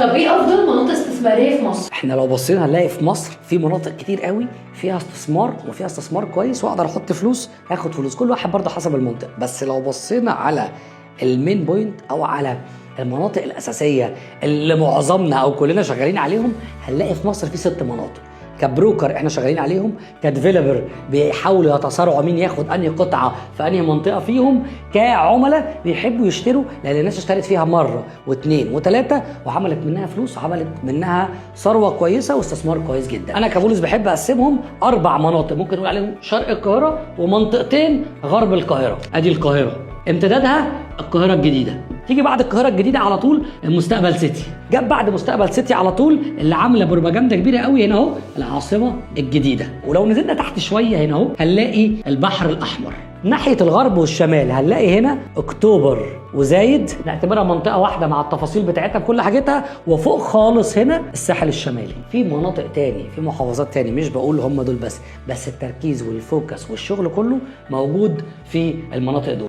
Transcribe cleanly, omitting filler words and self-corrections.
طب ايه افضل مناطق استثمارية في مصر؟ احنا لو بصينا هنلاقي في مصر في مناطق كتير قوي فيها استثمار وفيها استثمار كويس، واقدر احط فلوس هاخد فلوس، كل واحد برضه حسب المنطقه. بس لو بصينا على ال main point او على المناطق الاساسية اللي معظمنا او كلنا شغالين عليهم، هنلاقي في مصر في 6 مناطق ك broker احنا شغالين عليهم، ك developer بيحاولوا يتصارعوا مين ياخد انهي قطعه في انهي منطقة فيهم، كعملاء بيحبوا يشتروا لان الناس اشترت فيها مرة واثنين وثلاثة وعملت منها فلوس وعملت منها ثروة كويسة واستثمار كويس جدا. انا كبولس بحب اقسمهم 4 مناطق ممكن نقول عليهم شرق القاهرة ومنطقتين غرب القاهرة. ادي القاهرة امتدادها القاهرة الجديدة، تيجي بعد القاهرة الجديدة على طول المستقبل سيتي، جاب بعد مستقبل سيتي على طول اللي عامله بروباجندا كبيرة قوي هنا اهو العاصمة الجديدة. ولو نزلنا تحت شوية هنا اهو هنلاقي البحر الاحمر. ناحية الغرب والشمال هنلاقي هنا اكتوبر وزايد، نعتبرها منطقة واحدة مع التفاصيل بتاعتها بكل حاجتها. وفوق خالص هنا الساحل الشمالي. في مناطق تاني، في محافظات تاني، مش بقول هم دول بس، بس التركيز وال focus والشغل كله موجود في المناطق دول.